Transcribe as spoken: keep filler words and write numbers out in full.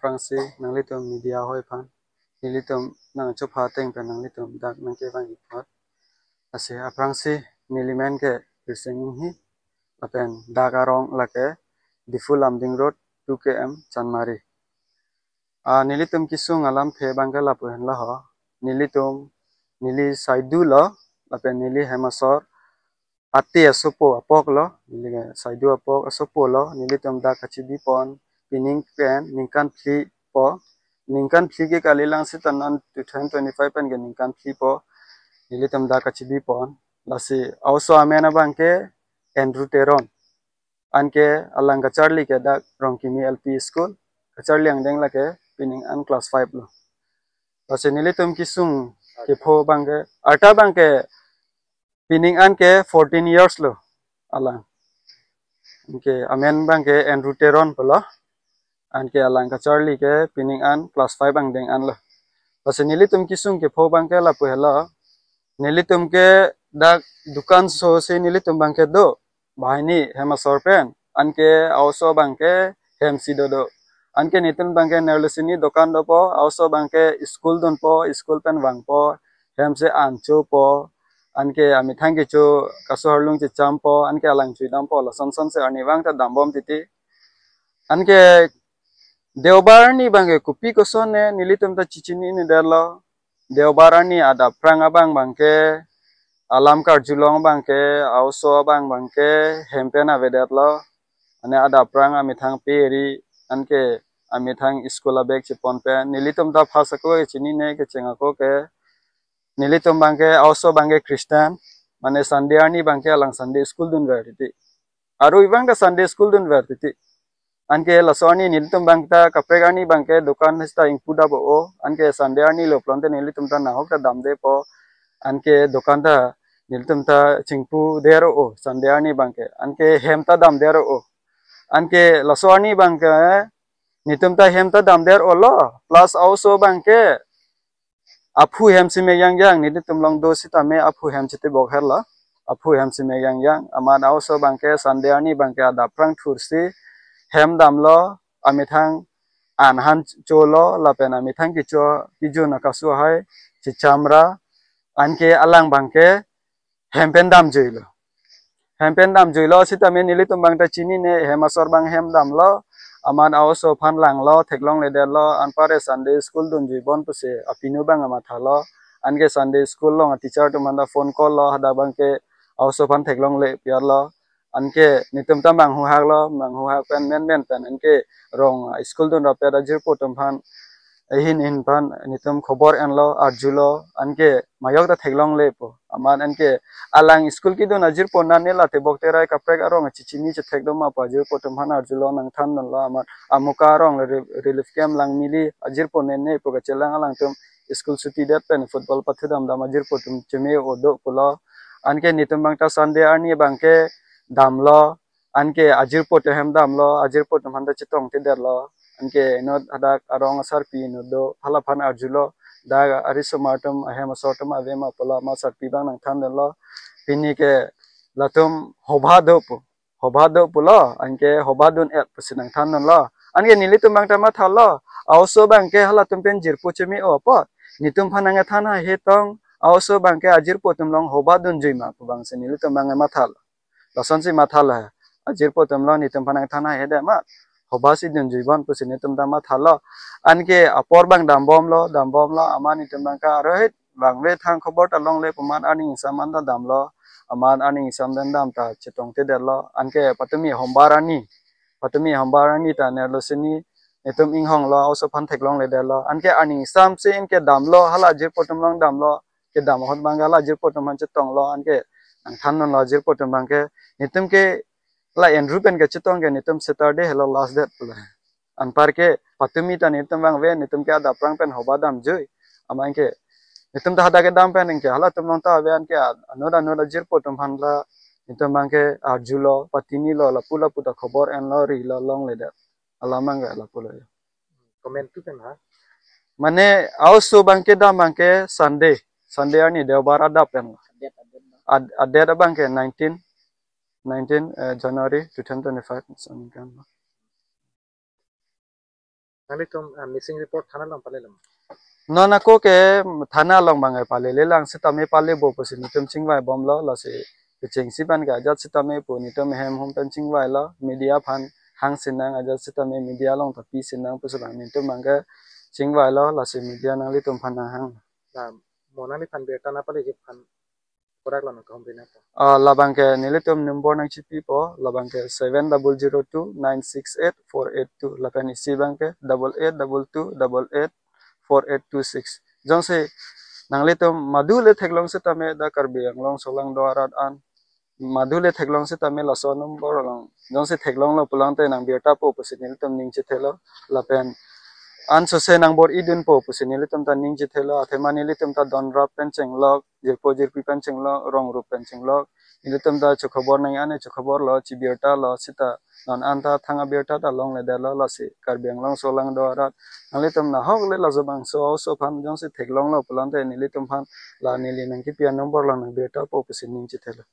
aphrangsi nanglitum media ahoi aphan nelitum nangchopha ateng pen nanglitum dak nangkevang-ik apot. Lasi aphrangsi neli men ke Pirseng Inghi, lapen dak arong lake Diphu Lumding Road, two K M Chanmari. Ah, nelitum kesung alamthe abang ke lapu henlo ho. Nelitum, neli saidu lo, lapen neli hem asor ate asopo apok lo, neli saidu apok asopo lo, nelitum dak kachebi pon, pining pen ningkan phli po, ningkan phli ke kalilang seta non two thousand twenty-five pen ke ningkan phli po, nelitum dak kachebi pon. Lasi a-oso amen abang ke Andrew Teron. Anke alang kacharli ke dak Rongkimi L P School, kacharli angdeng lake pining an class five lo. Lasi nelitum kesung kepho abang ke, arta abang ke pining an ke fourteen years lo alang. Anke amen abang ke Andrew Teron pulo. Anke alang kacharli ke pining an class five angdeng an lo. Lasi nelitum kesung kepho abang ke lapu helo. Nelitum ke dak dukan so si nelitum abang ke do. Banghini hem asor pen. Anke a-oso abang ke hem si dodo. Anke nelitum abang ke nerlo sini dukan dopo, a-oso abang ke school dunpo, school pen vangpo, hem si an chopo. Anke amethang kecho kasu harlung chechampo, anke alang chui dampo, lason son si arnivang ta dambom titi. Anke Deobar arni abang ke kopi koson ne nelitum ta chechinine detlo. Deobar arni adap aphrang abang abang ke alam karjulong abang ke a-oso abang abang ke hem pen avedetlo. Mane adap aphrang amethang pe ri anke amethang school abag chepon pen nelitum ta phas ako ke chinine kecheng ako ke nelitum abang ke a-oso abang ke Christian, mane Sunday arni abang ke alang Sunday school dunver titi. Arui abang ta Sunday school dunver titi. Anke laso arni nelitum abang ta kaprek arni abang ke dukan seta ingpu dap o. Anke Sunday arni lo pulote nelitum ta nahok ta damdepo. Anke dukan ta nelitum ta chingpu der o Sunday arni abang ke. Anke hem ta damder o. Anke laso arni abang ke nelitum ta hem ta damder o lo. Plus a-oso abang ke aphu hem si mek yangyang, nelitum along do sitame aphu hem chitibok herlo. Aphu hem si mek yangyang. Amat a-oso abang ke Sunday arni abang ke adap aphrang thursi hem damlo, amethang an han cholo, lapen amethang kecho kejun akasu ahai chechamra, anke alang abang ke hem pen damjuilo. Hem pen damjuilo sitame nelitum abang ta chinine, hem asor abang hem damlo. Amat a-oso aphan langlo, theklongledetlo, anpare Sunday school dunjui bon pusi apinu abang mathalo. Anke Sunday school along teacher atum aphan ta phone call lo, hadak abang ke a-oso aphan theklongle piarlo. Anke nelitum ta manghuhaklo, manghuhak pen men men pen anke rong school dun rapet ajirpo atum aphan, ahin ahin aphan nelitum khobor enlo, arjulo, anke majok ta theklonglepo. Amat anke alang school kedun ajirpo nane la tebok terai kaprek arong chichini chethek doma pu ajirpo atum aphan arjulo, nangthan dunlo. Amat Amuka arong le re-, relief camp lang mili ajirpo nenepo kachelang alangtum school suti det pen football pathu damdam ajirpo atum cheme o do pulo. Anke nelitum abang ta Sunday arni abang ke damlo. Anke ajirpo atum hem damlo, ajirpo atum aphan ta chetongtedetlo. Anke inut hadak arong asarpi inut do, hala aphan arjulo. Dak arisomar atum ahem asor atum ave ma pulo, amat sarpi abang nangthan dunlo. Pini ke latum hobha do pu. Hobha do pulo, anke hobha dun-et pusi nangthan dunlo. Anke nelitum abang ta mathalo. A-oso abang ke halatum pen jirpo cheme o apot, nelitum aphan nangthan haihe tong, a-oso abang ke ajirpo atum along hobha dunjui ma pu abang si nelitum abang mathalo. Lason si mathalo he. Ajirpo atum along nelitum aphan nangthan haihe de ma. Hobha si dunjui bon pusi nelitum ta mathalo. Anke apor abang dambomlo, dambomlo, amat nelitum abang ke arohit vangve thang khobor ta longlepo, amat arni ingsam an ta damlo. Amat arni ingsam den dam ta chetongtedetlo. Anke patumi hombar arni. Patumi hombar arni ta nerlo sini nelitum inghonglo, a-oso aphan theklongledetlo. Anke arni ingsam si anke damlo, hala ajirpo atum along damlo. Kedam ahut abang ke hala ajirpo atum aphan chetonglo, anke nangthan dunlo ajirpo atum abang ke. Nelitum ke la Andrew pen kachetong ke nelitum Saturday helo last date pulo. Anpar ke patumi ta nelitum vangve, nelitum ke adap aphrang pen hobha damjui. Amat anke nelitum ta hadak kedam pen anke halatum along ta ave, anke anut anut ajirpo atum aphan la nelitum abang ke arjulo, patinilo, lapu lapu ta khobor enlo, rilo, longledet. Alam abang ke lapulo. Komantu pen ha? Mane a-oso abang ke dam abang ke Sunday. Sunday arni Deobar adap pen. Adet, adet, no? Ad-, adet abang ke nineteen, nineteen, eh, January two thousand twenty-five, so ningkan. Nanglitum ah, missing report thana along palelo ma? Non ako ke thana along bang palele lang sitame palebo pusi nelitum chingvai bomlo, lasi kechengsi abang ke ajat sitame pu nelitum hem hum pen chingvailo, media aphan hangsinang, ajat sitame media along ta pisinang pusi abang nelitum abang ke chingvailo, lasi media nanglitum aphan nanghang. Na mo nangliphan birta nangpaleji aphan kodak lo nang kahumri nangpo? Ah, labang ke nelitum number nangchipipo, labang ke seven double zero two nine six eight four eight two, lapen isi abang ke double eight double two double eight four eight two six. Jongsi nanglitum madule theklong sitame dak Karbi Anglong solangdo arat an, madule theklong sitame laso number along jongsi theklonglo pulangte nangbirtapo pusi nelitum ning chethelo, lapen ansose nangbor-idunpo pusi nelitum ta ning chethelo, athema nelitum ta donrap pen chenglok, jirpo jirpi pen chenglok, rong rup pen chenglok, nelitum ta chokhobor nang ane chokhoborlo, chibirtalo, sita non anta thang abirta ta longledetlo, lasi Karbi Anglong solangdo arat nanglitum nahokle laso bangso aoso aphan jongsi theklonglo pulangte nelitum aphan la neli nangkipi anumber along nangbirtapo pusi ning chethelo.